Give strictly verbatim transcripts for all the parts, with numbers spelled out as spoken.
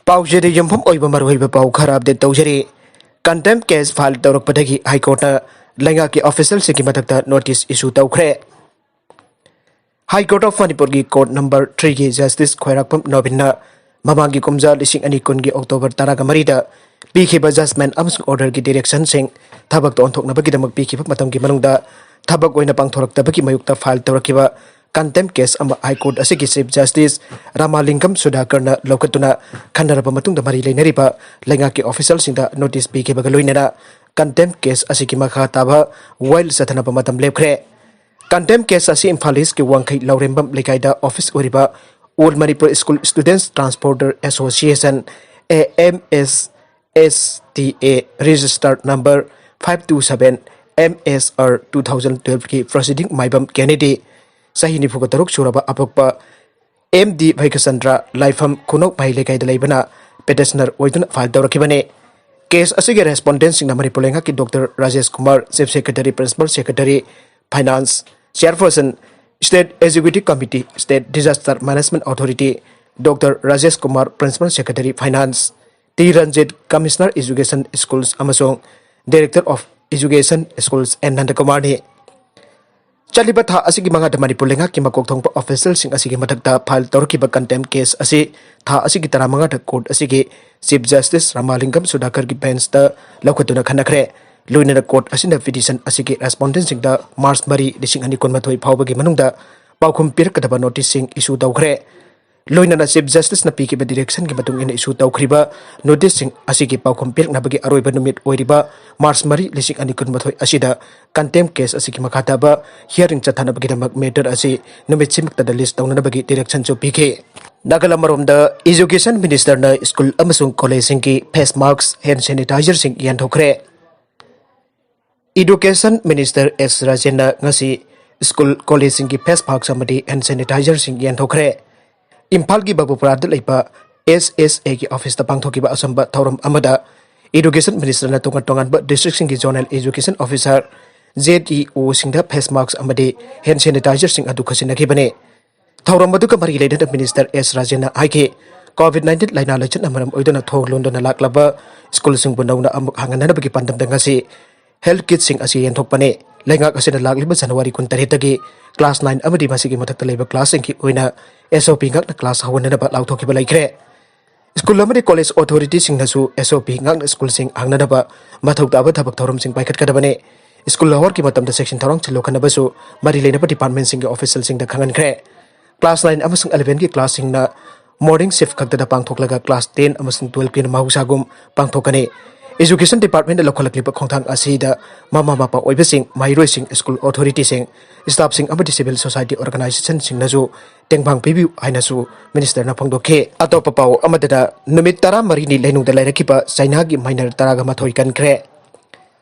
ꯄꯥꯎꯁꯤꯗ ꯌꯨꯝꯐꯝ ꯑꯣꯏꯕ ꯃꯔꯨꯑꯣꯏꯕ ꯄꯥꯎ ꯈꯔ ꯑꯞꯗꯦꯠ ꯇꯧꯖꯔꯤ꯫ ꯀꯟꯇꯦꯝ ꯀꯦꯁ ꯐꯥꯏꯜ ꯇꯧꯔꯛꯄꯗꯒꯤ ꯍꯥꯏ ꯀꯣꯔꯠꯅ ꯂꯩꯉꯥꯛꯀꯤ ꯑꯣꯐꯤꯁꯦꯜꯁꯤꯡꯒꯤ ꯃꯊꯛꯇ ꯅꯣꯇꯤꯁ ꯏꯁꯨ ꯇꯧꯈ꯭ꯔꯦ꯫ ꯍꯥꯏ ꯀꯣꯔꯠ ꯑꯣꯐ ꯃꯅꯤꯄꯨꯔꯒꯤ ꯀꯣꯔꯠ ꯅꯝꯕꯔ ꯊ꯭ꯔꯤꯒꯤ ꯖꯁꯇꯤꯁ ꯈ꯭ꯋꯥꯏꯔꯥꯛꯄꯝ ꯅꯣꯕꯤꯟꯅ ꯃꯃꯥꯡꯒꯤ ꯀꯨꯝꯖꯥ ꯂꯤꯁꯤꯡ ꯑꯅꯤ ꯀꯨꯟꯒꯤ ꯑꯣꯛꯇꯣꯕꯔ ꯇꯔꯥꯒ ꯃꯔꯤꯗ ꯄꯤꯈꯤꯕ ꯖꯁꯃꯦꯟ ꯑꯃꯁꯨꯡ ꯑꯣꯔꯗꯔꯒꯤ ꯗꯤꯔꯦꯛꯁꯟꯁꯤꯡ ꯊꯕꯛꯇ ꯑꯣꯟꯊꯣꯛꯅꯕꯒꯤꯗꯃꯛ ꯄꯤꯈꯤꯕ ꯃꯇꯝꯒꯤ ꯃꯅꯨꯡꯗ ꯊꯕꯛ ꯑꯣꯏꯅ ꯄꯥꯡꯊꯣꯔꯛꯇꯕꯒꯤ ꯃꯥꯌꯣꯛꯇ ꯐꯥꯏꯜ ꯇꯧꯔꯛꯈꯤꯕ ꯀꯟꯇꯦꯝ ꯀꯦꯁ ꯑꯃ ꯍꯥꯏ ꯀꯣꯔꯠ ꯑꯁꯤꯒꯤ ꯆꯤꯐ ꯖꯁꯇꯤꯁ ꯔꯥꯃꯥꯂꯤꯡꯒꯝ ꯁꯨꯙꯥꯀꯔꯅ ꯂꯧꯈꯠꯇꯨꯅ ꯈꯟꯅꯔꯕ ꯃꯇꯨꯡꯗ ꯃꯔꯤ ꯂꯩꯅꯔꯤꯕ ꯂꯩꯉꯥꯛꯀꯤ ꯑꯣꯐꯤꯁꯦꯜꯁꯤꯡꯗ ꯅꯣꯇꯤꯁ ꯄꯤꯈꯤꯕꯒ ꯂꯣꯏꯅꯅ ꯀꯟꯇꯦꯝ ꯀꯦꯁ ꯑꯁꯤꯒꯤ ꯃꯈꯥ ꯇꯥꯕ ꯋꯥꯌꯦꯜ ꯆꯠꯊꯅꯕ ꯃꯇꯝ ꯂꯦꯞꯈ꯭ꯔꯦ꯫ ꯀꯟꯇꯦꯝ ꯀꯦꯁ ꯑꯁꯤ ꯏꯝꯐꯥꯜ ꯏꯁꯀꯤ ꯋꯥꯡꯈꯩ ꯂꯧꯔꯦꯝꯕꯝ ꯂꯩꯀꯥꯏꯗ ꯑꯣꯐꯤꯁ ꯑꯣꯏꯔꯤꯕ All Manipur School Students Transporter Association, A M S S T A, registered number five two seven M S R two thousand twelve ꯀꯤ ꯄ꯭ꯔꯣꯁꯤꯗꯤꯡ ꯃꯥꯏꯕꯝ ꯀꯦꯅꯦꯗꯤ, ꯆꯍꯤ ꯅꯤꯐꯨꯒ ꯇꯔꯨꯛ ꯁꯨꯔꯕ ꯑꯄꯣꯛꯄ ꯑꯦꯝ ꯗꯤ ꯚꯩꯒꯆꯟꯗ꯭ꯔ, ꯂꯥꯏꯐꯝ ꯈꯨꯅꯧ ꯃꯍꯩ ꯂꯩꯀꯥꯏꯗ ꯂꯩꯕꯅ ꯄꯦꯇꯤꯁꯅꯔ ꯑꯣꯏꯗꯨꯅ ꯐꯥꯏꯜ ꯇꯧꯔꯛꯈꯤꯕꯅꯤ꯫ ꯀꯦꯁ ꯑꯁꯤꯒꯤ ꯔꯦꯁꯄꯣꯟꯗꯦꯟꯁꯤꯡꯅ ꯃꯅꯤꯄꯨꯔ ꯂꯩꯉꯥꯛꯀꯤ doctor Rajesh Kumar, chief secretary, principal secretary, finance, ꯆꯤꯌꯔꯄꯔꯁꯟ, state executive committee, state disaster management authority, doctor Rajesh Kumar, principal secretary, finance, T Ranjit, commissioner education schools ꯑꯃꯁꯨꯡ director of education schools N ꯅꯟꯗꯀꯨꯃꯥꯔꯅꯤ꯫ ꯆꯠꯂꯤꯕ ꯊꯥ ꯑꯁꯤꯒꯤ ꯃꯉꯥꯗ ꯃꯅꯤꯄꯨꯔ ꯂꯩꯉꯥꯛꯀꯤ ꯃꯀꯣꯛ ꯊꯣꯡꯕ ꯑꯣꯐꯤꯁꯦꯜꯁꯤꯡ ꯑꯁꯤꯒꯤ ꯃꯊꯛꯇ ꯐꯥꯏꯜ ꯇꯧꯔꯛꯈꯤꯕ ꯀꯟꯇꯦꯝ ꯀꯦꯁ ꯑꯁꯤ ꯊꯥ ꯑꯁꯤꯒꯤ ꯇꯔꯥꯃꯉꯥꯗ ꯀꯣꯔꯠ ꯑꯁꯤꯒꯤ ꯆꯤꯐ ꯖꯁꯇꯤꯁ ꯔꯥꯃꯥꯂꯤꯡꯒꯝ ꯁꯨꯙꯥꯀꯔꯒꯤ ꯕꯦꯟꯁꯇ ꯂꯧꯈꯠꯇꯨꯅ ꯈꯟꯅꯈ꯭ꯔꯦ꯫ ꯂꯣꯏꯅꯅ ꯀꯣꯔꯠ ꯑꯁꯤꯅ ꯄꯤꯇꯤꯁꯟ ꯑꯁꯤꯒꯤ ꯔꯦꯁꯄꯣꯟꯗꯦꯟꯁꯤꯡꯗ ꯃꯥꯔꯆ ꯃꯔꯤ, ꯂꯤꯁꯤꯡ ꯑꯅꯤ ꯀꯨꯟꯃꯥꯊꯣꯏ ꯐꯥꯎꯕꯒꯤ ꯃꯅꯨꯡꯗ ꯄꯥꯎꯈꯨꯝ ꯄꯤꯔꯛꯀꯗꯕ ꯅꯣꯇꯤꯁꯁꯤꯡ ꯏꯁꯨ ꯇꯧꯈ꯭ꯔꯦ꯫ ꯂꯣꯏꯅꯅ ꯆꯤꯐ ꯖꯁꯇꯤꯁꯅ ꯄꯤꯈꯤꯕ ꯗꯤꯔꯦꯛꯁꯟꯒꯤ ꯃꯇꯨꯡ ꯏꯟꯅ ꯏꯁꯨ ꯇꯧꯈ꯭ꯔꯤꯕ ꯅꯣꯇꯤꯁꯁꯤꯡ ꯑꯁꯤꯒꯤ ꯄꯥꯎꯈꯨꯝ ꯄꯤꯔꯛꯅꯕꯒꯤ ꯑꯔꯣꯏꯕ ꯅꯨꯃꯤꯠ ꯑꯣꯏꯔꯤꯕ ꯃꯥꯔꯆ ꯃꯔꯤ, ꯂꯤꯁꯤꯡ ꯑꯅꯤ ꯀꯨꯟꯃꯥꯊꯣꯏ ꯑꯁꯤꯗ ꯀꯟꯇꯦꯝ ꯀꯦꯁ ꯑꯁꯤꯒꯤ ꯃꯈꯥ ꯇꯥꯕ ꯍꯤꯌꯥꯔꯤꯡ ꯆꯠꯊꯅꯕꯒꯤꯗꯃꯛ ꯃꯦꯇꯔ ꯑꯁꯤ ꯅꯨꯃꯤꯠꯁꯤꯃꯛꯇꯗ ꯂꯤꯁ ꯇꯧꯅꯅꯕꯒꯤ ꯗꯤꯔꯦꯛꯁꯟꯁꯨ ꯄꯤꯈꯤ꯫ ꯅꯥꯒꯥꯂꯦꯟ ꯑꯃꯔꯣꯝꯗ, ꯏꯖꯨꯀꯦꯁꯟ ꯃꯤꯅꯤꯁꯇꯔꯅ ꯁ꯭ꯀꯨꯜ ꯑꯃꯁꯨꯡ ꯀꯣꯂꯦꯖꯁꯤꯡꯒꯤ ꯐꯦꯁ ꯃꯥꯛꯁ, ꯍꯦꯟ ꯁꯦꯅꯤꯇꯥꯏꯖꯔꯁꯤꯡ ꯌꯦꯟꯊꯣꯛꯈ꯭ꯔꯦ꯫ ꯏꯗꯨꯀꯦꯁꯟ ꯃꯤꯅꯤꯁꯇꯔ ꯑꯦꯁ ꯔꯥꯖꯦꯟꯅ ꯉꯁꯤ ꯁ꯭ꯀꯨꯜ ꯀꯣꯂꯦꯖꯁꯤꯡꯒꯤ ꯐꯦꯁ ꯃꯥꯛꯁ ꯑꯃꯗꯤ ꯍꯦꯟ ꯁꯦꯅꯤꯇꯥꯏꯖꯔꯁꯤꯡ ꯌꯦꯟꯊꯣꯛꯈ꯭ꯔꯦ꯫ ꯏꯝꯐꯥꯜꯒꯤ ꯕꯕꯨꯄꯨꯔꯥꯗ ꯂꯩꯕ ꯑꯦꯁ ꯑꯦꯁ ꯑꯦꯒꯤ ꯑꯣꯐꯤꯁꯇ ꯄꯥꯡꯊꯣꯛꯈꯤꯕ ꯑꯆꯝꯕ ꯊꯧꯔꯝ ꯑꯃꯗ ꯏꯗꯨꯀꯦꯁꯟ ꯃꯤꯅꯤꯁꯇꯔꯅ ꯇꯣꯉꯥꯟ ꯇꯣꯉꯥꯟꯕ ꯗꯤꯁꯇ꯭ꯔꯤꯛꯁꯤꯡꯒꯤ zonal education officer, Z E ꯑꯣꯁꯤꯡꯗ face ꯃꯥꯛꯁ ꯑꯃꯗꯤ ꯍꯦꯟ ꯁꯦꯅꯤꯇꯥꯏꯖꯔꯁꯤꯡ ꯑꯗꯨ ꯈꯨꯠꯁꯤꯟꯅꯈꯤꯕꯅꯤ꯫ ꯊꯧꯔꯝ ꯑꯗꯨꯒ ꯃꯔꯤ ꯂꯩꯅꯅ ꯃꯤꯅꯤꯁꯇꯔ ꯑꯦꯁ ꯔꯥꯖꯦꯟꯅ ꯍꯥꯏꯈꯤ, COVID nineteen ꯂꯥꯏꯅꯥ ꯂꯥꯏꯆꯠꯅ ꯃꯔꯝ ꯑꯣꯏꯗꯨꯅ ꯊꯣꯡ ꯂꯣꯟꯗꯨꯅ ꯂꯥꯛꯂꯕ ꯁ꯭ꯀꯨꯜꯁꯤꯡꯕꯨ ꯅꯧꯅ ꯑꯃꯨꯛ ꯍꯥꯡꯍꯟꯅꯕꯒꯤ ꯄꯥꯟꯗꯝꯗ ꯉꯁꯤ health kitꯁꯤꯡ ꯑꯁꯤ ꯌꯦꯟꯊꯣꯛꯄꯅꯤ꯫ ꯂꯩꯉꯥꯛ ꯑꯁꯤꯅ ꯂꯥꯛꯂꯤꯕ January ꯀꯨꯟꯇꯔꯦꯠꯇꯒꯤ class nine ꯑꯃꯗꯤ ꯃꯁꯤꯒꯤ ꯃꯊꯛꯇ ꯂꯩꯕ classꯁꯤꯡꯒꯤ ꯑꯣꯏꯅ S O P ꯉꯥꯛꯅ class ꯍꯧꯍꯟꯅꯅꯕ ꯂꯥꯎꯊꯣꯛꯈꯤꯕ ꯂꯩꯈ꯭ꯔꯦ꯫ ꯁ꯭ꯀꯨꯜ ꯑꯃꯗꯤ college authorityꯁꯤꯡꯅꯁꯨ S O P ꯉꯥꯛꯅ ꯁ꯭ꯀꯨꯜꯁꯤꯡ ꯍꯥꯡꯅꯅꯕ ꯃꯊꯧ ꯇꯥꯕ ꯊꯕꯛ ꯊꯧꯔꯝꯁꯤꯡ ꯄꯥꯏꯈꯠꯀꯗꯕꯅꯤ꯫ ꯁ꯭ꯀꯨꯜ hourꯒꯤ ꯃꯇꯝꯗ section ꯊꯧꯔꯥꯡꯁꯤꯡ ꯂꯧꯈꯠꯅꯕꯁꯨ ꯃꯔꯤ ꯂꯩꯅꯕ departmentꯁꯤꯡꯒꯤ officialꯁꯤꯡꯗ ꯈꯪꯍꯟꯈ꯭ꯔꯦ꯫ Class nine ꯑꯃꯁꯨꯡ elevenꯒꯤ classꯁꯤꯡꯅ morning shift ꯈꯛꯇꯗ ꯄꯥꯡꯊꯣꯛꯂꯒ class ten ꯑꯃꯁꯨꯡ twelveꯀꯤꯅ ꯃꯍꯧꯁꯥꯒꯨꯝ ꯄꯥꯡꯊꯣꯛꯀꯅꯤ꯫ Education departmentꯅ ꯂꯧꯈꯠꯂꯛꯂꯤꯕ ꯈꯣꯡꯊꯥꯡ ꯑꯁꯤꯗ ꯃꯃꯥ ꯃꯄꯥ ꯑꯣꯏꯕꯁꯤꯡ, ꯃꯍꯩꯔꯣꯏꯁꯤꯡ, ꯁ꯭ꯀꯨꯜ authorityꯁꯤꯡ, staffꯁꯤꯡ ꯑꯃꯗꯤ civil society organizationꯁꯤꯡꯅꯁꯨ ꯇꯦꯡꯕꯥꯡ ꯄꯤꯕꯤꯌꯨ ꯍꯥꯏꯅꯁꯨ ministerꯅ ꯐꯣꯡꯗꯣꯛꯈꯤ꯫ ꯑꯇꯣꯞꯄ ꯄꯥꯎ ꯑꯃꯗꯅ, ꯅꯨꯃꯤꯠ ꯇꯔꯥꯃꯔꯤꯅꯤ ꯂꯩꯅꯨꯡꯗ ꯂꯩꯔꯛꯈꯤꯕ ꯆꯩꯅꯥꯒꯤ minor ꯇꯔꯥꯒ ꯃꯥꯊꯣꯏ ꯀꯟꯈ꯭ꯔꯦ꯫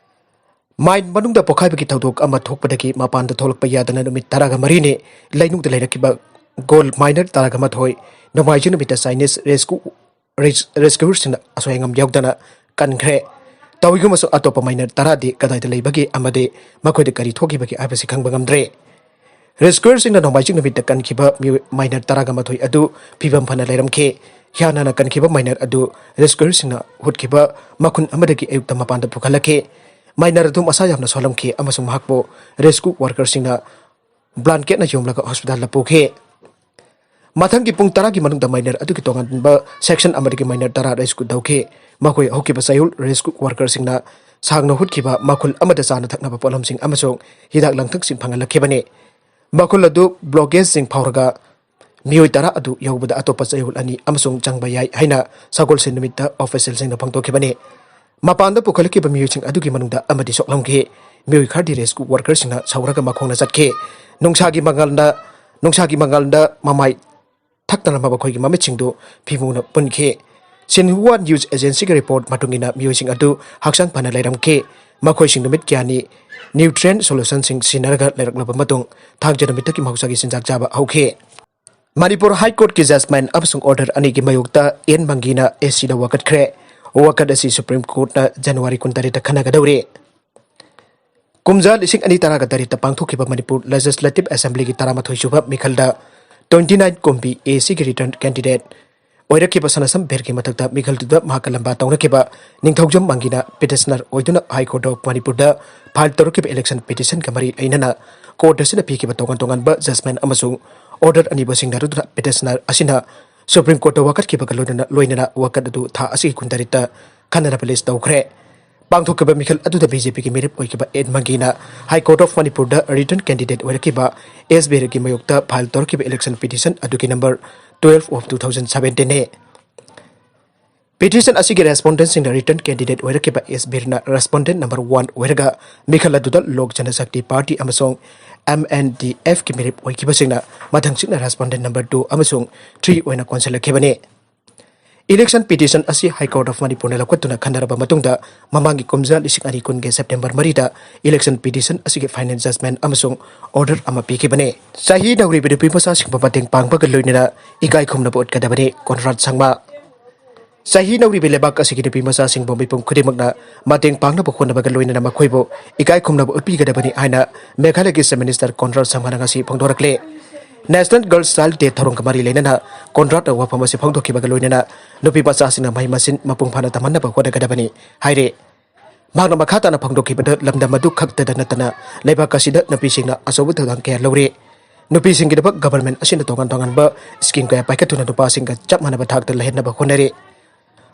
Mine ꯃꯅꯨꯡꯗ ꯄꯣꯈꯥꯏꯕꯒꯤ ꯊꯧꯗꯣꯛ ꯑꯃ ꯊꯣꯛꯄꯗꯒꯤ ꯃꯄꯥꯟꯗ ꯊꯣꯛꯂꯛꯄ ꯌꯥꯗꯅ ꯅꯨꯃꯤꯠ ꯇꯔꯥꯒ ꯃꯔꯤꯅꯤ ꯂꯩꯅꯨꯡꯗ ꯂꯩꯔꯛꯈꯤꯕ gold minor ꯇꯔꯥꯒ ꯃꯥꯊꯣꯏ ꯅꯣꯡꯃꯥꯏꯖꯤꯡ ꯅꯨꯃꯤꯠꯇ Chinese rescue, res-, rescuerꯁꯤꯡꯅ ꯑꯁꯣꯏ ꯑꯉꯥꯝ ꯌꯥꯎꯗꯅ ꯀꯟꯈ꯭ꯔꯦ꯫ ꯇꯧꯏꯒꯨꯝꯕꯁꯨ ꯑꯇꯣꯞꯄ minor ꯇꯔꯥꯗꯤ ꯀꯗꯥꯏꯗ ꯂꯩꯕꯒꯦ ꯑꯃꯗꯤ ꯃꯈꯣꯏꯗ ꯀꯔꯤ ꯊꯣꯛꯈꯤꯕꯒꯦ ꯍꯥꯏꯕꯁꯤ ꯈꯪꯕ ꯉꯝꯗ꯭ꯔꯦ꯫ Rescuerꯁꯤꯡꯅ ꯅꯣꯡꯃꯥꯏꯖꯤꯡ ꯅꯨꯃꯤꯠꯇ ꯀꯟꯈꯤꯕ ꯃꯤꯑꯣꯏ minor ꯇꯔꯥꯒ ꯃꯥꯊꯣꯏ ꯑꯗꯨ ꯐꯤꯕꯝ ꯐꯅ ꯂꯩꯔꯝꯈꯤ꯫ ꯍꯤꯌꯥꯅꯥꯅ ꯀꯟꯈꯤꯕ minor ꯑꯗꯨ rescuerꯁꯤꯡꯅ ꯍꯨꯠꯈꯤꯕ ꯃꯈꯨꯟ ꯑꯃꯗꯒꯤ ꯑꯌꯨꯛꯇ ꯃꯄꯥꯟꯗ ꯄꯨꯈꯠꯂꯛꯈꯤ꯫ Minor ꯑꯗꯨ ꯃꯁꯥ ꯌꯥꯝꯅ ꯁꯣꯜꯂꯝꯈꯤ ꯑꯃꯁꯨꯡ ꯃꯍꯥꯛꯄꯨ rescue workerꯁꯤꯡꯅ blanketꯅ ꯌꯣꯝꯂꯒ hospitalꯗ ꯄꯨꯈꯤ꯫ ꯃꯊꯪꯒꯤ ꯄꯨꯡ ꯇꯔꯥꯒꯤ ꯃꯅꯨꯡꯗ minor ꯑꯗꯨꯒꯤ ꯇꯣꯉꯥꯟꯕ section ꯑꯃꯗꯒꯤ minor ꯇꯔꯥ rescue ꯇꯧꯈꯤ꯫ ꯃꯈꯣꯏ ꯍꯧꯈꯤꯕ ꯆꯌꯣꯜ rescue workerꯁꯤꯡꯅ ꯁꯥꯡꯅ ꯍꯨꯠꯈꯤꯕ ꯃꯈꯨꯜ ꯑꯃꯗ ꯆꯥꯅ ꯊꯛꯅꯕ ꯄꯣꯠꯂꯝꯁꯤꯡ ꯑꯃꯁꯨꯡ ꯍꯤꯗꯥꯛ ꯂꯥꯡꯊꯛꯁꯤꯡ ꯐꯪꯍꯜꯂꯛꯈꯤꯕꯅꯤ꯫ ꯃꯈꯨꯜ ꯑꯗꯨ blockadesꯁꯤꯡ ꯐꯥꯎꯔꯒ ꯃꯤꯑꯣꯏ ꯇꯔꯥ ꯑꯗꯨ ꯌꯧꯕꯗ ꯑꯇꯣꯞꯄ ꯆꯌꯣꯜ ꯑꯅꯤ ꯑꯃꯁꯨꯡ ꯆꯪꯕ ꯌꯥꯏ ꯍꯥꯏꯅ ꯁꯒꯣꯜꯁꯦꯟ ꯅꯨꯃꯤꯠꯇ officialꯁꯤꯡꯅ ꯐꯣꯡꯗꯣꯛꯈꯤꯕꯅꯤ꯫ ꯃꯄꯥꯟꯗ ꯄꯨꯈꯠꯂꯛꯈꯤꯕ ꯃꯤꯑꯣꯏꯁꯤꯡ ꯑꯗꯨꯒꯤ ꯃꯅꯨꯡꯗ ꯑꯃꯗꯤ ꯁꯣꯛꯂꯝꯈꯤ꯫ ꯃꯤꯑꯣꯏ ꯈꯔꯗꯤ rescue workerꯁꯤꯡꯅ ꯁꯧꯔꯒ ꯃꯈꯣꯡꯅ ꯆꯠꯈꯤ꯫ ꯅꯨꯡꯁꯥꯒꯤ ꯃꯉꯥꯜꯅ, ꯅꯨꯡꯁꯥꯒꯤ ꯃꯉꯥꯜꯗ ꯃꯃꯥꯏ ꯊꯛꯇꯅ ꯃꯈꯣꯏꯒꯤ ꯃꯃꯤꯠꯁꯤꯡꯗꯨ ꯐꯤꯃꯨꯅ ꯄꯨꯟꯈꯤ꯫ Xinhua News Agencyꯒꯤ report ꯃꯇꯨꯡ ꯏꯟꯅ ꯃꯤꯑꯣꯏꯁꯤꯡ ꯑꯗꯨ ꯍꯛꯆꯥꯡ ꯐꯅ ꯂꯩꯔꯝꯈꯤ꯫ ꯃꯈꯣꯏꯁꯤꯡ ꯅꯨꯃꯤꯠ ꯀꯌꯥꯅꯤ nutrient solutionꯁꯤꯡ ꯁꯤꯖꯤꯟꯅꯔꯒ ꯂꯩꯔꯛꯂꯕ ꯃꯇꯨꯡ ꯊꯥꯡꯖ ꯅꯨꯃꯤꯠꯇꯒꯤ ꯃꯍꯧꯁꯥꯒꯤ ꯆꯤꯟꯖꯥꯛ ꯆꯥꯕ ꯍꯧꯈꯤ꯫ ꯃꯅꯤꯄꯨꯔ High Courtꯀꯤ judgement ꯑꯃꯁꯨꯡ order ꯑꯅꯤꯒꯤ ꯃꯥꯌꯣꯛꯇ ꯑꯦꯟ ꯃꯪꯒꯤꯅ ꯑꯦꯁꯤꯗ ꯋꯥꯀꯠꯈ꯭ꯔꯦ꯫ ꯋꯥꯀꯠ ꯑꯁꯤ Supreme Courtꯅ January ꯀꯨꯟꯇꯔꯦꯠꯇ ꯈꯟꯅꯒꯗꯧꯔꯤ꯫ ꯀꯨꯝꯖꯥ ꯂꯤꯁꯤꯡ ꯑꯅꯤ ꯇꯔꯥꯒ ꯇꯔꯦꯠꯇ ꯄꯥꯡꯊꯣꯛꯈꯤꯕ ꯃꯅꯤꯄꯨꯔ Legislative Assemblyꯒꯤ ꯇꯔꯥꯃꯥꯊꯣꯏ ꯁꯨꯕ ꯃꯤꯈꯜꯗ twenty nine ꯀꯨꯝꯕꯤ ꯑꯦꯁꯤꯒꯤ return candidate ꯑꯣꯏꯔꯛꯈꯤꯕ ꯁꯅꯥꯁꯝ ꯕꯤꯔꯒꯤ ꯃꯊꯛꯇ ꯃꯤꯈꯜꯗꯨꯗ ꯃꯍꯥꯛꯀ ꯂꯝꯕꯥ ꯇꯧꯅꯈꯤꯕ ꯅꯤꯡꯊꯧꯖꯝ ꯃꯪꯒꯤꯅ petitioner ꯑꯣꯏꯗꯨꯅ High Court of ꯃꯅꯤꯄꯨꯔꯗ file ꯇꯧꯔꯛꯈꯤꯕ election petitionꯒ ꯃꯔꯤ ꯂꯩꯅꯅ court ꯑꯁꯤꯅ ꯄꯤꯈꯤꯕ ꯇꯣꯉꯥꯟ ꯇꯣꯉꯥꯟꯕ judgement ꯑꯃꯁꯨꯡ order ꯑꯅꯤꯕꯨ ꯁꯤꯡꯅꯔꯗꯨꯅ petitioner ꯑꯁꯤꯅ Supreme Courtꯇ ꯋꯥꯀꯠꯈꯤꯕꯒ ꯂꯣꯏꯅꯅ, ꯂꯣꯏꯅꯅ ꯋꯥꯀꯠ ꯑꯗꯨ ꯊꯥ ꯑꯁꯤꯒꯤ ꯀꯨꯟꯇꯔꯦꯠꯇ ꯈꯟꯅꯅꯕ list ꯇꯧꯈ꯭ꯔꯦ꯫ ꯄꯥꯡꯊꯣꯛꯈꯤꯕ ꯃꯤꯈꯜ ꯑꯗꯨꯗ BJPꯒꯤ ꯃꯤꯔꯦꯞ ꯑꯣꯏꯈꯤꯕ ꯑꯦꯟ ꯃꯪꯒꯤꯅ High Court of ꯃꯅꯤꯄꯨꯔꯗ written candidate ꯑꯣꯏꯔꯛꯈꯤꯕ ꯑꯦꯁ ꯕꯤꯔꯒꯤ ꯃꯥꯌꯣꯛꯇ file ꯇꯧꯔꯛꯈꯤꯕ election petition ꯑꯗꯨꯒꯤ number twelve of two thousand seventeenꯅꯤ꯫ Petition ꯑꯁꯤꯒꯤ respondentꯁꯤꯡꯅ written candidate ꯑꯣꯏꯔꯛꯈꯤꯕ ꯑꯦꯁ ꯕꯤꯔꯅ respondent number one ꯑꯣꯏꯔꯒ ꯃꯤꯈꯜ ꯑꯗꯨꯗ ꯂꯣꯛ ꯖꯅꯁꯛꯇꯤ ꯄꯥꯔꯇꯤ ꯑꯃꯁꯨꯡ MNDFꯀꯤ ꯃꯤꯔꯦꯞ ꯑꯣꯏꯈꯤꯕꯁꯤꯡꯅ ꯃꯊꯪꯁꯤꯠꯅ respondent number two ꯑꯃꯁꯨꯡ three ꯑꯣꯏꯅ ꯀꯣꯟꯁꯤꯜꯂꯛꯈꯤꯕꯅꯤ꯫ Election petition ꯑꯁꯤ High Court of ꯃꯅꯤꯄꯨꯔꯅ ꯂꯧꯈꯠꯇꯨꯅ ꯈꯟꯅꯔꯕ ꯃꯇꯨꯡꯗ ꯃꯃꯥꯡꯒꯤ ꯀꯨꯝꯖꯥ ꯂꯤꯁꯤꯡ ꯑꯅꯤ ꯀꯨꯟꯒꯤ September ꯃꯔꯤꯗ election petition ꯑꯁꯤꯒꯤ final judgement ꯑꯃꯁꯨꯡ order ꯑꯃ ꯄꯤꯈꯤꯕꯅꯤ꯫ ꯆꯍꯤ ꯅꯧꯔꯤꯕ ꯅꯨꯄꯤ ꯃꯆꯥꯁꯤꯡꯕꯨ ꯃꯇꯦꯡ ꯄꯥꯡꯕꯒ ꯂꯣꯏꯅꯅ ꯏꯀꯥꯏ ꯈꯨꯝꯅꯕ ꯎꯠꯀꯗꯕꯅꯤ, ꯀꯣꯟꯔꯥꯗ ꯁꯪꯃꯥ꯫ ꯆꯍꯤ ꯅꯧꯔꯤꯕ ꯂꯩꯕꯥꯛ ꯑꯁꯤꯒꯤ ꯅꯨꯄꯤ ꯃꯆꯥꯁꯤꯡꯕꯨ ꯃꯤꯄꯨꯝ ꯈꯨꯗꯤꯡꯃꯛꯅ ꯃꯇꯦꯡ ꯄꯥꯡꯅꯕ ꯍꯣꯠꯅꯕꯒ ꯂꯣꯏꯅꯅ ꯃꯈꯣꯏꯕꯨ ꯏꯀꯥꯏ ꯈꯨꯝꯅꯕ ꯎꯠꯄꯤꯒꯗꯕꯅꯤ ꯍꯥꯏꯅ ꯃꯦꯘꯥꯂꯌꯒꯤ Chief Minister ꯀꯣꯟꯔꯥꯗ ꯁꯪꯃꯥꯅ ꯉꯁꯤ ꯐꯣꯡꯗꯣꯔꯛꯂꯦ꯫ National Girls Child Day ꯊꯧꯔꯝꯒ ꯃꯔꯤ ꯂꯩꯅꯅ ꯀꯣꯟꯔꯥꯗꯅ ꯋꯥꯐꯝ ꯑꯁꯤ ꯐꯣꯡꯗꯣꯛꯈꯤꯕꯒ ꯂꯣꯏꯅꯅ ꯅꯨꯄꯤ ꯃꯆꯥꯁꯤꯡꯅ ꯃꯍꯩ ꯃꯁꯤꯡ ꯃꯄꯨꯡ ꯐꯥꯅ ꯇꯝꯍꯟꯅꯕ ꯍꯣꯠꯅꯒꯗꯕꯅꯤ ꯍꯥꯏꯔꯦ꯫ ꯃꯍꯥꯛꯅ ꯃꯈꯥ ꯇꯥꯅ ꯐꯣꯡꯗꯣꯛꯈꯤꯕꯗ, ꯂꯝꯗꯝ ꯑꯗꯨ ꯈꯛꯇꯗ ꯅꯠꯇꯅ ꯂꯩꯕꯥꯛ ꯑꯁꯤꯗ ꯅꯨꯄꯤꯁꯤꯡꯅ ꯑꯆꯧꯕ ꯊꯧꯗꯥꯡ ꯀꯌꯥ ꯂꯧꯔꯤ꯫ ꯅꯨꯄꯤꯁꯤꯡꯒꯤꯗꯃꯛ government ꯑꯁꯤꯅ ꯇꯣꯉꯥꯟ ꯇꯣꯉꯥꯟꯕ scheme ꯀꯌꯥ ꯄꯥꯏꯈꯠꯇꯨꯅ ꯅꯨꯄꯥꯁꯤꯡꯒ ꯆꯞ ꯃꯥꯟꯅꯕ ꯊꯥꯛꯇ ꯂꯩꯍꯟꯅꯕ ꯍꯣꯠꯅꯔꯤ꯫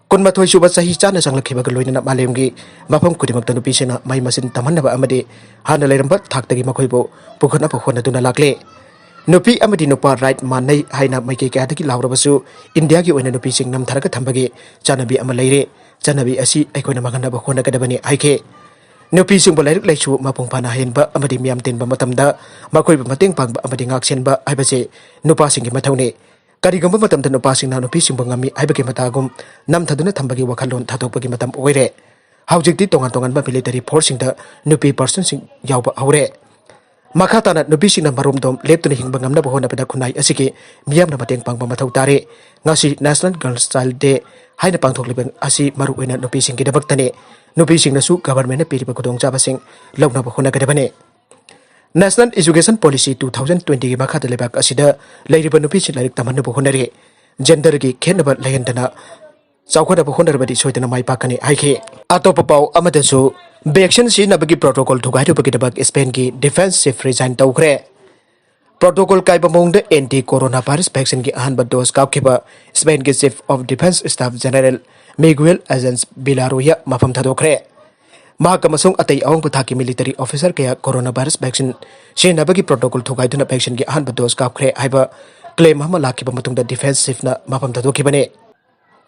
ꯀꯨꯟꯃꯥꯊꯣꯏ ꯁꯨꯕ ꯆꯍꯤꯆꯥꯅ ꯆꯪꯂꯛꯈꯤꯕꯒ ꯂꯣꯏꯅꯅ ꯃꯥꯂꯦꯝꯒꯤ ꯃꯐꯝ ꯈꯨꯗꯤꯡꯃꯛꯇ ꯅꯨꯄꯤꯁꯤꯡꯅ ꯃꯍꯩ ꯃꯁꯤꯡ ꯇꯝꯍꯟꯅꯕ ꯑꯃꯗꯤ ꯍꯥꯟꯅ ꯂꯩꯔꯝꯕ ꯊꯥꯛꯇꯒꯤ ꯃꯈꯣꯏꯕꯨ ꯄꯨꯈꯠꯅꯕ ꯍꯣꯠꯅꯗꯨꯅ ꯂꯥꯛꯂꯦ꯫ ꯅꯨꯄꯤ ꯑꯃꯗꯤ ꯅꯨꯄꯥ right ꯃꯥꯟꯅꯩ ꯍꯥꯏꯅ ꯃꯥꯏꯀꯩ ꯀꯌꯥꯗꯒꯤ ꯂꯥꯎꯔꯕꯁꯨ, ꯏꯟꯗꯤꯌꯥꯒꯤ ꯑꯣꯏꯅ ꯅꯨꯄꯤꯁꯤꯡ ꯅꯝꯊꯔꯒ ꯊꯝꯕꯒꯤ ꯆꯠꯅꯕꯤ ꯑꯃ ꯂꯩꯔꯦ꯫ ꯆꯠꯅꯕꯤ ꯑꯁꯤ ꯑꯩꯈꯣꯏꯅ ꯃꯥꯡꯍꯟꯅꯕ ꯍꯣꯠꯅꯒꯗꯕꯅꯤ ꯍꯥꯏꯈꯤ꯫ ꯅꯨꯄꯤꯁꯤꯡꯕꯨ ꯂꯥꯏꯔꯤꯛ ꯂꯥꯏꯁꯨ ꯃꯄꯨꯡ ꯐꯥꯅ ꯍꯩꯍꯟꯕ ꯑꯃꯗꯤ ꯃꯤꯌꯥꯝ ꯇꯤꯟꯕ ꯃꯇꯝꯗ ꯃꯈꯣꯏꯕꯨ ꯃꯇꯦꯡ ꯄꯥꯡꯕ ꯑꯃꯗꯤ ꯉꯥꯛꯁꯦꯟꯕ ꯍꯥꯏꯕꯁꯤ ꯅꯨꯄꯥꯁꯤꯡꯒꯤ ꯃꯊꯧꯅꯤ꯫ ꯀꯔꯤꯒꯨꯝꯕ ꯃꯇꯝꯗ ꯅꯨꯄꯥꯁꯤꯡꯅ ꯅꯨꯄꯤꯁꯤꯡꯕꯨ ꯉꯝꯃꯤ ꯍꯥꯏꯕꯒꯤ ꯃꯇꯥꯒꯨꯝ ꯅꯝꯊꯗꯨꯅ ꯊꯝꯕꯒꯤ ꯋꯥꯈꯜꯂꯣꯟ ꯊꯥꯗꯣꯛꯄꯒꯤ ꯃꯇꯝ ꯑꯣꯏꯔꯦ꯫ ꯍꯧꯖꯤꯛꯇꯤ ꯇꯣꯉꯥꯟ ꯇꯣꯉꯥꯟꯕ military forceꯁꯤꯡꯗ ꯅꯨꯄꯤ personꯁꯤꯡ ꯌꯥꯎꯕ ꯍꯧꯔꯦ꯫ ꯃꯈꯥ ꯇꯥꯅ ꯅꯨꯄꯤꯁꯤꯡꯅ ꯃꯔꯣꯝꯗꯣꯝ ꯂꯦꯞꯇꯨꯅ ꯍꯤꯡꯕ ꯉꯝꯅꯕ ꯍꯣꯠꯅꯕꯗ ꯈꯨꯟꯅꯥꯏ ꯑꯁꯤꯒꯤ ꯃꯤꯌꯥꯝꯅ ꯃꯇꯦꯡ ꯄꯥꯡꯕ ꯃꯊꯧ ꯇꯥꯔꯦ꯫ ꯉꯁꯤ National Girls Child Day ꯍꯥꯏꯅ ꯄꯥꯡꯊꯣꯛꯂꯤꯕ ꯑꯁꯤ ꯃꯔꯨꯑꯣꯏꯅ ꯅꯨꯄꯤꯁꯤꯡꯒꯤꯗꯃꯛꯇꯅꯤ꯫ ꯅꯨꯄꯤꯁꯤꯡꯅꯁꯨ governmentꯅ ꯄꯤꯔꯤꯕ ꯈꯨꯗꯣꯡꯆꯥꯕꯁꯤꯡ ꯂꯧꯅꯕ ꯍꯣꯠꯅꯒꯗꯕꯅꯤ꯫ National Education Policy two thousand twentyꯒꯤ ꯃꯈꯥꯗ ꯂꯩꯕꯥꯛ ꯑꯁꯤꯗ ꯂꯩꯔꯤꯕ ꯅꯨꯄꯤꯁꯤꯡ ꯂꯥꯏꯔꯤꯛ ꯇꯝꯍꯟꯅꯕ ꯍꯣꯠꯅꯔꯤ꯫ ꯖꯦꯟꯗꯔꯒꯤ ꯈꯦꯠꯅꯕ ꯂꯩꯍꯟꯗꯅ ꯆꯥꯎꯈꯠꯅꯕ ꯍꯣꯠꯅꯔꯕꯗꯤ ꯁꯣꯏꯗꯅ ꯃꯥꯏ ꯄꯥꯛꯀꯅꯤ ꯍꯥꯏꯈꯤ꯫ ꯑꯇꯣꯞꯄ ꯄꯥꯎ ꯑꯃꯗꯁꯨ, ꯚꯦꯛꯁꯤꯟ ꯁꯤꯖꯤꯟꯅꯕꯒꯤ ꯄ꯭ꯔꯣꯇꯣꯀꯣꯜ ꯊꯨꯒꯥꯏꯔꯨꯕꯒꯤꯗꯃꯛ ꯏꯁꯄꯦꯟꯒꯤ ꯗꯤꯐꯦꯟꯁ ꯆꯤꯐ ꯔꯤꯖꯥꯏꯟ ꯇꯧꯈ꯭ꯔꯦ꯫ ꯄ꯭ꯔꯣꯇꯣꯀꯣꯜ ꯀꯥꯏꯕ ꯃꯑꯣꯡꯗ ꯑꯦꯟꯇꯤ ꯀꯣꯔꯣꯅꯥ ꯚꯥꯏꯔꯁ ꯚꯦꯛꯁꯤꯟꯒꯤ ꯑꯍꯥꯟꯕ ꯗꯣꯁ ꯀꯥꯞꯈꯤꯕ ꯏꯁꯄꯦꯟꯒꯤ chief of defence staff general Miguel ꯑꯦꯖꯦꯟꯁ ꯕꯤꯂꯥꯔꯣꯌꯥ ꯃꯐꯝ ꯊꯥꯗꯣꯛꯈ꯭ꯔꯦ꯫ ꯃꯍꯥꯛ ꯑꯃꯁꯨꯡ ꯑꯇꯩ ꯑꯋꯥꯡꯕ ꯊꯥꯛꯀꯤ ꯃꯤꯂꯤꯇꯔꯤ ꯑꯣꯐꯤꯁꯔ ꯀꯌꯥ ꯀꯣꯔꯣꯅꯥ ꯚꯥꯏꯔꯁ ꯚꯦꯛꯁꯤꯟ ꯁꯤꯖꯤꯟꯅꯕꯒꯤ ꯄ꯭ꯔꯣꯇꯣꯀꯣꯜ ꯊꯨꯒꯥꯏꯗꯨꯅ ꯚꯦꯛꯁꯤꯟꯒꯤ ꯑꯍꯥꯟꯕ ꯗꯣꯁ ꯀꯥꯞꯈ꯭ꯔꯦ ꯍꯥꯏꯕ ꯀ꯭ꯂꯦꯝ ꯑꯃ ꯂꯥꯛꯈꯤꯕ ꯃꯇꯨꯡꯗ ꯗꯤꯐꯦꯟꯁ ꯆꯤꯐꯅ ꯃꯐꯝ ꯊꯥꯗꯣꯛꯈꯤꯕꯅꯤ꯫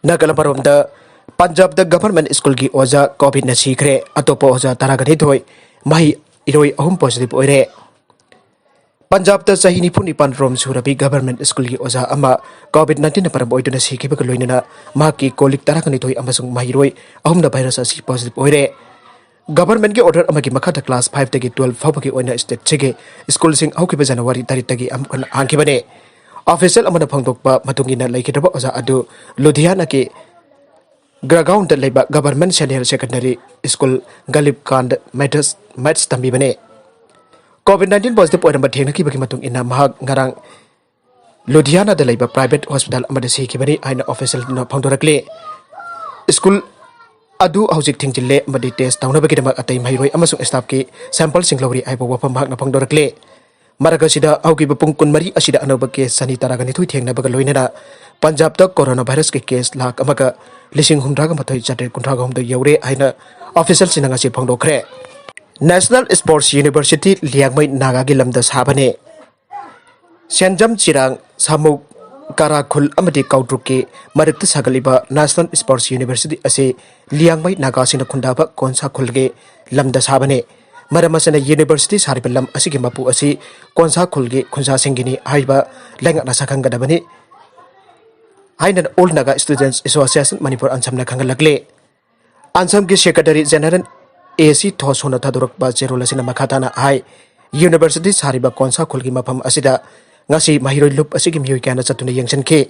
ꯅꯥꯀꯜ ꯑꯃꯔꯣꯝꯗ, ꯄꯟꯖꯥꯕꯇ ꯒꯚꯔꯟꯃꯦꯟꯠ ꯁ꯭ꯀꯨꯜꯒꯤ ꯑꯣꯖꯥ ꯀꯣꯚꯤꯗꯅ ꯁꯤꯈ꯭ꯔꯦ꯫ ꯑꯇꯣꯞꯄ ꯑꯣꯖꯥ ꯇꯔꯥꯒ ꯅꯤꯊꯣꯏ, ꯃꯍꯩꯔꯣꯏ ꯑꯍꯨꯝ ꯄꯣꯖꯤꯇꯤꯚ ꯑꯣꯏꯔꯦ꯫ ꯄꯟꯖꯥꯕꯇ ꯆꯍꯤ ꯅꯤꯐꯨ ꯅꯤꯄꯥꯟ ꯔꯣꯝ ꯁꯨꯔꯕꯤ ꯒꯚꯔꯟꯃꯦꯟꯠ ꯁ꯭ꯀꯨꯜꯒꯤ ꯑꯣꯖꯥ ꯑꯃ ꯀꯣꯚꯤꯗ ꯅꯥꯏꯟꯇꯤꯟꯅ ꯃꯔꯝ ꯑꯣꯏꯗꯨꯅ ꯁꯤꯈꯤꯕꯒ ꯂꯣꯏꯅꯅ ꯃꯍꯥꯛꯀꯤ ꯀꯣꯂꯤꯛ ꯇꯔꯥꯒ ꯅꯤꯊꯣꯏ ꯑꯃꯁꯨꯡ ꯃꯍꯩꯔꯣꯏ ꯑꯍꯨꯝꯗ ꯚꯥꯏꯔꯁ ꯑꯁꯤ ꯄꯣꯖꯤꯇꯤꯚ ꯑꯣꯏꯔꯦ꯫ ꯒꯚꯔꯟꯃꯦꯟꯠꯀꯤ ꯑꯣꯔꯗꯔ ꯑꯃꯒꯤ ꯃꯈꯥꯗ ꯀ꯭ꯂꯥꯁ ꯐꯥꯏꯚꯇꯒꯤ ꯇꯨꯋꯦꯜꯐ ꯐꯥꯎꯕꯒꯤ ꯑꯣꯏꯅ ꯁ꯭ꯇꯦꯠꯁꯤꯒꯤ ꯁ꯭ꯀꯨꯜꯁꯤꯡ ꯍꯧꯈꯤꯕ ꯖꯅꯋꯥꯔꯤ ꯇꯔꯦꯠꯇꯒꯤ ꯑꯃꯨꯛ ꯍꯟꯅ ꯍꯥꯡꯈꯤꯕꯅꯤ꯫ ꯑꯣꯐꯤꯁꯤꯌꯦꯜ ꯑꯃꯅ ꯐꯣꯡꯗꯣꯛꯄ ꯃꯇꯨꯡ ꯏꯟꯅ, ꯂꯩꯈꯤꯗ꯭ꯔꯕ ꯑꯣꯖꯥ ꯑꯗꯨ ꯂꯨꯙꯤꯌꯥꯅꯥꯒꯤ ꯒ꯭ꯔꯒꯥꯎꯟꯗ ꯂꯩꯕ government senior secondary school Galib ꯀꯥꯟꯗ ꯃꯦꯊꯁ, ꯃꯦꯊꯁ ꯇꯝꯕꯤꯕꯅꯤ꯫ ꯀꯣꯚꯤꯗ ꯅꯥꯏꯟꯇꯤꯟ ꯄꯣꯖꯤꯇꯤꯚ ꯑꯣꯏꯔꯝꯕ ꯊꯦꯡꯅꯈꯤꯕꯒꯤ ꯃꯇꯨꯡ ꯏꯟꯅ ꯃꯍꯥꯛ ꯉꯔꯥꯡ ꯂꯨꯙꯤꯌꯥꯅꯥꯗ ꯂꯩꯕ ꯄ꯭ꯔꯥꯏꯚꯦꯠ ꯍꯣꯁꯄꯤꯇꯥꯜ ꯑꯃꯗ ꯁꯤꯈꯤꯕꯅꯤ ꯍꯥꯏꯅ ꯑꯣꯐꯤꯁꯤꯌꯦꯜꯅ ꯐꯣꯡꯗꯣꯔꯛꯂꯤ꯫ ꯁ꯭ꯀꯨꯜ ꯑꯗꯨ ꯍꯧꯖꯤꯛ ꯊꯤꯡꯖꯤꯜꯂꯦ ꯑꯃꯗꯤ ꯇꯦꯁ ꯇꯧꯅꯕꯒꯤꯗꯃꯛ ꯑꯇꯩ ꯃꯍꯩꯔꯣꯏ ꯑꯃꯁꯨꯡ ꯁ꯭ꯇꯥꯐꯀꯤ ꯁꯦꯝꯄꯜꯁꯤꯡ ꯂꯧꯔꯤ ꯍꯥꯏꯕ ꯋꯥꯐꯝ ꯃꯍꯥꯛꯅ ꯐꯣꯡꯗꯣꯔꯛꯂꯤ꯫ ꯃꯔꯛ ꯑꯁꯤꯗ ꯍꯧꯈꯤꯕ ꯄꯨꯡ ꯀꯨꯟꯃꯔꯤ ꯑꯁꯤꯗ ꯑꯅꯧꯕ ꯀꯦꯁ ꯆꯅꯤ ꯇꯔꯥꯒ ꯅꯤꯊꯣꯏ ꯊꯦꯡꯅꯕꯒ ꯂꯣꯏꯅꯅ ꯄꯟꯖꯥꯕꯇ ꯀꯣꯔꯣꯅꯥ ꯚꯥꯏꯔꯁꯀꯤ ꯀꯦꯁ ꯂꯥꯈ ꯑꯃꯒ ꯂꯤꯁꯤꯡ ꯍꯨꯝꯗ꯭ꯔꯥꯒ ꯃꯥꯊꯣꯏ ꯆꯥꯇ꯭ꯔꯦꯠ ꯀꯨꯟꯊ꯭ꯔꯥꯒ ꯍꯨꯝꯗꯣꯏ ꯌꯧꯔꯦ ꯍꯥꯏꯅ ꯑꯣꯐꯤꯁꯤꯌꯦꯜꯁꯤꯡꯅ ꯉꯁꯤ ꯐꯣꯡꯗꯣꯛꯈ꯭ꯔꯦ꯫ ꯅꯦꯁꯅꯦꯜ ꯁ꯭ꯄꯣꯔꯠꯁ ꯌꯨꯅꯤꯚꯔꯁꯤꯇꯤ ꯂꯤꯌꯥꯡꯃꯩ ꯅꯥꯒꯥꯒꯤ ꯂꯝꯗ ꯁꯥꯕꯅꯤ꯫ ꯁꯦꯟꯖꯝ, ꯆꯤꯔꯥꯡ, ꯁꯥꯃꯨꯛ, ꯀꯥꯔꯥꯈꯨꯜ ꯑꯃꯗꯤ ꯀꯥꯎꯗ꯭ꯔꯨꯛꯀꯤ ꯃꯔꯛꯇ ꯁꯥꯒꯠꯂꯤꯕ ꯅꯦꯁꯅꯦꯜ ꯁ꯭ꯄꯣꯔꯠꯁ ꯌꯨꯅꯤꯚꯔꯁꯤꯇꯤ ꯑꯁꯤ ꯂꯤꯌꯥꯡꯃꯩ ꯅꯥꯒꯥꯁꯤꯡꯅ ꯈꯨꯟꯗꯥꯕ ꯀꯣꯟꯁꯥ ꯈꯨꯜꯒꯤ ꯂꯝꯗ ꯁꯥꯕꯅꯤ꯫ ꯃꯔꯝ ꯑꯁꯤꯅ ꯌꯨꯅꯤꯚꯔꯁꯤꯇꯤ ꯁꯥꯔꯤꯕ ꯂꯝ ꯑꯁꯤꯒꯤ ꯃꯄꯨ ꯑꯁꯤ ꯀꯣꯟꯁꯥ ꯈꯨꯜꯒꯤ ꯈꯨꯟꯖꯥꯁꯤꯡꯒꯤꯅꯤ ꯍꯥꯏꯕ ꯂꯩꯉꯥꯛꯅ ꯁꯛꯈꯪꯒꯗꯕꯅꯤ ꯍꯥꯏꯅ All Naga Students Association Manipur, ꯑꯟꯁꯝꯅ ꯈꯪꯍꯜꯂꯛꯂꯤ꯫ ꯑꯟꯁꯝꯒꯤ ꯁꯦꯀ꯭ꯔꯦꯇꯔꯤ ꯖꯦꯅꯔꯦꯜ ꯑꯦ ꯁꯤ ꯊꯣꯁꯣꯅ ꯊꯥꯗꯣꯔꯛꯄ ꯆꯦꯔꯣꯜ ꯑꯁꯤꯅ ꯃꯈꯥ ꯇꯥꯅ ꯍꯥꯏ, ꯌꯨꯅꯤꯚꯔꯁꯤꯇꯤ ꯁꯥꯔꯤꯕ ꯀꯣꯟꯁꯥ ꯈꯨꯜꯒꯤ ꯃꯐꯝ ꯑꯁꯤꯗ ꯉꯁꯤ ꯃꯍꯩꯔꯣꯏ ꯂꯨꯞ ꯑꯁꯤꯒꯤ ꯃꯤꯑꯣꯏ ꯀꯌꯥꯅ ꯆꯠꯇꯨꯅ ꯌꯦꯡꯁꯤꯟꯈꯤ꯫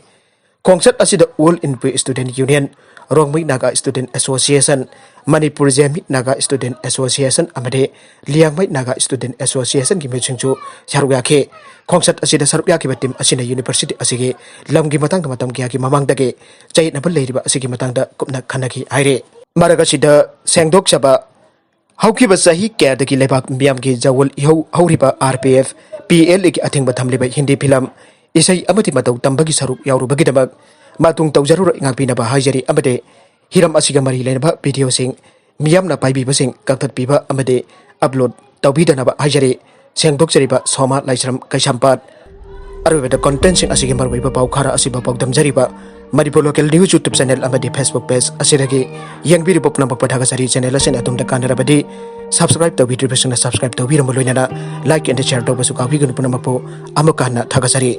ꯈꯣꯡꯆꯠ ꯑꯁꯤꯗ All Inpui Student Union, Rongmei Naga Student Association, Manipur Zemi Naga Student Association ꯑꯃꯗꯤ Liangmai Naga Student Associationꯒꯤ ꯃꯤꯑꯣꯏꯁꯤꯡꯁꯨ ꯁꯔꯨꯛ ꯌꯥꯈꯤ꯫ ꯈꯣꯡꯆꯠ ꯑꯁꯤꯗ ꯁꯔꯨꯛ ꯌꯥꯈꯤꯕ team ꯑꯁꯤꯅ university ꯑꯁꯤꯒꯤ ꯂꯝꯒꯤ ꯃꯇꯥꯡꯗ ꯃꯇꯝ ꯀꯌꯥꯒꯤ ꯃꯃꯥꯡꯗꯒꯤ ꯆꯌꯦꯠꯅꯕ ꯂꯩꯔꯤꯕ ꯑꯁꯤꯒꯤ ꯃꯇꯥꯡꯗ ꯀꯨꯞꯅ ꯈꯟꯅꯈꯤ ꯍꯥꯏꯔꯤ꯫ ꯃꯔꯛ ꯑꯁꯤꯗ ꯁꯦꯡꯗꯣꯛꯆꯕ, ꯍꯧꯈꯤꯕ ꯆꯍꯤ ꯀꯌꯥꯗꯒꯤ ꯂꯩꯕꯥꯛ ꯃꯤꯌꯥꯝꯒꯤ ꯖꯋꯜ ꯏꯍꯧ ꯍꯧꯔꯤꯕ RPF, PLAꯒꯤ ꯑꯊꯤꯡꯕ ꯊꯝꯂꯤꯕ ꯍꯤꯟꯗꯤ ꯐꯤꯂꯝ, ꯏꯁꯩ ꯑꯃꯗꯤ ꯃꯇꯧ ꯇꯝꯕꯒꯤ ꯁꯔꯨꯛ ꯌꯥꯎꯔꯨꯕꯒꯤꯗꯃꯛ ꯃꯇꯨꯡ ꯇꯧꯖꯔꯔꯣꯏ, ꯉꯥꯛꯄꯤꯅꯕ ꯍꯥꯏꯖꯔꯤ ꯑꯃꯗꯤ ꯍꯤꯔꯝ ꯑꯁꯤꯒ ꯃꯔꯤ ꯂꯩꯅꯕ videoꯁꯤꯡ ꯃꯤꯌꯥꯝꯅ ꯄꯥꯏꯕꯤꯕꯁꯤꯡ ꯀꯛꯊꯠꯄꯤꯕ ꯑꯃꯗꯤ upload ꯇꯧꯕꯤꯗꯅꯕ ꯍꯥꯏꯖꯔꯤ꯫ ꯁꯦꯡꯗꯣꯛꯆꯔꯤꯕ ꯁꯣꯃꯥ ꯂꯥꯏꯁ꯭ꯔꯝ ꯀꯩꯁꯥꯝꯄꯥꯠ꯫ ꯑꯔꯣꯏꯕꯗ contentꯁꯤꯡ ꯑꯁꯤꯒꯤ ꯃꯔꯨꯑꯣꯏꯕ ꯄꯥꯎ ꯈꯔ ꯑꯁꯤꯕꯨ ꯄꯥꯎꯗꯝꯖꯔꯤꯕ Manipur Local News YouTube channel ꯑꯃꯗꯤ Facebook page ꯑꯁꯤꯗꯒꯤ ꯌꯦꯡꯕꯤꯔꯤꯕ ꯄꯨꯝꯅꯃꯛꯄꯨ ꯊꯥꯒꯠꯆꯔꯤ꯫ Channel ꯑꯁꯤꯅ ꯑꯗꯣꯝꯗ ꯀꯥꯟꯅꯔꯕꯗꯤ subscribe ꯇꯧꯕꯤꯗ꯭ꯔꯤꯕꯁꯤꯡꯅ subscribe ꯇꯧꯕꯤꯔꯝꯕ ꯂꯣꯏꯅꯅ like and share ꯇꯧꯕꯁꯨ ꯀꯥꯎꯕꯤꯒꯅꯨ꯫ ꯄꯨꯝꯅꯃꯛꯄꯨ ꯑꯃꯨꯛꯀ ꯍꯟꯅ ꯊꯥꯒꯠꯆꯔꯤ꯫